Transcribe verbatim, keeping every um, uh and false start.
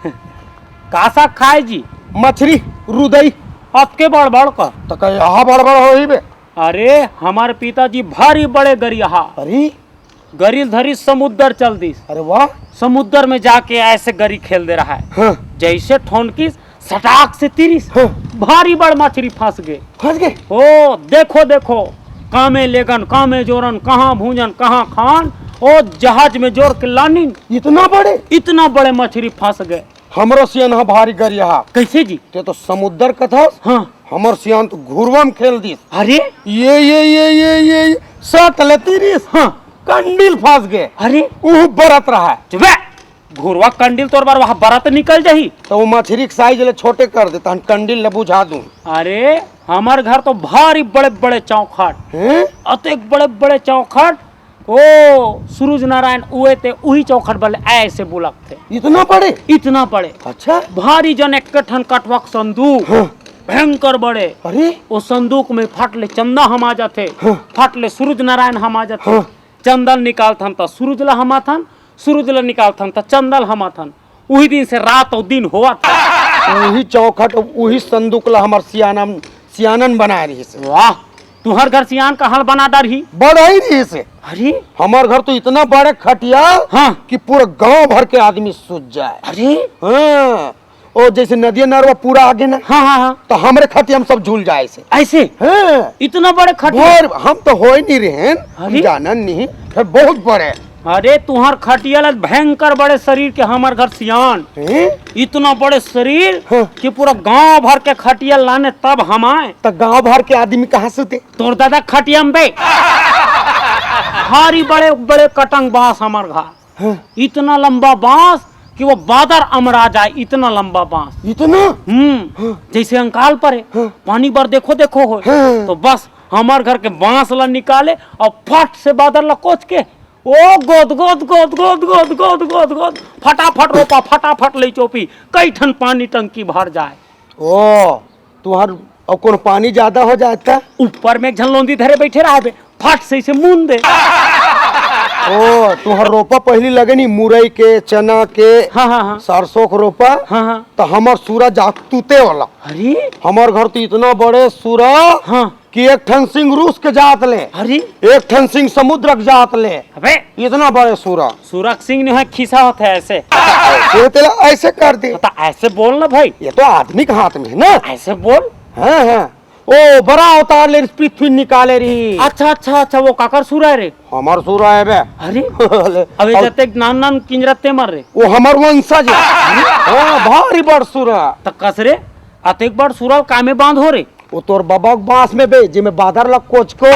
का साग खाए जी? मछरी, रुदई। अतके बड़ बड़ का? त का यहाँ बड़ बड़ होही बे? अरे, हमर पिताजी भारी बड़े गरियाहा। अरे? गरी धरी समुद्र चल दिस। अरे वाह। समुद्र में जाके ऐसे गरी खेल दे रहा है। हाँ। जैसे ठोनकिस, सटाक से तिरिस। हाँ। भारी बड़ मछरी फंस गए। फंस गए? ओ, देखो, देखो, कामे लेगन, कामे जोरन, कहाँ भूंजन, कहाँ खान, ओ जहाज में जोर के लानिन। इतना बड़े? इतना बड़े मछरी फंस गए। हमरो सियान ह भारी गरियाहा। कैसे जी? ते तो समुद्र कथस, हाँ। हमर सियान तो घुरवा में खेल दिस। अरे? ये, ये, ये, ये, ये, ये, सट ले तिरिस। हाँ। कंडील फंस गए। अरे? उहू बरत रहा है। चुप बे! घुरवा कंडील तोर बर वहाँ बरत निकल जाही। तो वो मछरी के साइज ले छोटे कर दे, तहन कंडील ले बुझा दूं। अरे, हमर घर तो भारी बड़े बड़े चौखट। हैं? अतेक बड़े बड़े चौखट, ओ, सूरज नारायण उए ते उही चौखट बले ऐसे बुलकथे। इतना बड़े? इतना बड़े। अच्छा। भारी जन एक ठन कठवा के संदूक। हाँ। भयंकर बड़े। अरे। ओ संदूक में फट ले चंदा हमा जाथे, हाँ। फट ले सूरज नारायण हमा जाथे। हाँ। चंदा ल निकालथन त सूरज ला हमाथन, सूरज ला निकालथन त चंदा ल हमाथन। उही दिन से रात अउ दिन होवत। उही चौखट, उही संदूक ला हमर सियानन, सियानन बनाए रहिस। वाह, तुहर घर सियान कहाँ ल बना डारही? बड़ा ही रहिस। अरे? हमर घर तो इतना बड़े खटिया हाँ। कि पूरा गांव भर के आदमी सुत जाए। अरे? हाँ, ओ जैसे नदिया नरवा पूरा आगे ना, हाँ, हाँ, हाँ। तो हमरे खटिया में सब झूल जाए से। ऐसे? हाँ। इतना बड़े खटिया? भर, हम तो होए नहीं रहेन, हम अरे? जानन नहीं, फिर बहुत बड़े। अरे, तुहार खटिया ला भयंकर बड़े शरीर के हमर घर सियान। हैं? इतना बड़े शरीर हाँ। कि पूरा गांव भर के खटिया लाने तब हम आए। तो गांव भर के आदमी कहाँ सुते? तोर दादा खटिया में बे। भारी बड़े, बड़े कटंग बांस हमर घर। हाँ। इतना लंबा बांस कि वो बादर अमरा जाए, इतना लंबा बांस। इतना? हम्म। हाँ। जैसे अंकाल परे, हाँ। पानी बर देखो, देखो हो। हाँ। तो बस हमर घर के बांस ला निकाले अउ फट से बादर ला कोच के, ओ गोद, गोद, गोद, फटाफट रोपा, फटाफट ले चोपी, कई ठन पानी टंकी भर जाए। ओ, तुहार अउ कोनो पानी ज्यादा हो जाए त? ऊपर में एक झन लोंदी धरे बैठे रहे बे, फट से इसे मुन दे। ओ, तुहार रोपा पहली लगे नी, मुरई के, चना के, हाँ, हाँ, हाँ। सरसों के रोपा, हाँ, हाँ। तो हमर सूरा जात तूते वाला। अरे? हमर घर तो इतना बड़े सूरा हाँ। कि एक ठन सिंह रूस के जात ले, अरे? एक ठन सिंह समुद्र के जात ले। अबे? इतना बड़े सूरा। सूरा के सिंह नहीं है, खिसा होता है ऐसे। ऐसे तेला ऐसे कर दे। तो ऐसे बोल ना भाई। ये तो आदमी के हाथ में है ना। ऐसे बोल। हाँ, हाँ। ओ, बड़ा अवतार ले रहिस, पृथ्वी निकाले रहिस। अच्छा, अच्छा, अच्छा, वो काकर सूरा है रे? हमर सूरा है बे। अरे? ले, अबे अब जते नान नान किंजरत ते मर रे। वो हमर वंशज है। हाँ, भारी बड़ सूरा। त कस रे? अतेक बड़ सूरा कामे बांध हो रे? वो तोर बबा के बांस में बे, जेमे बादर ला कोच को।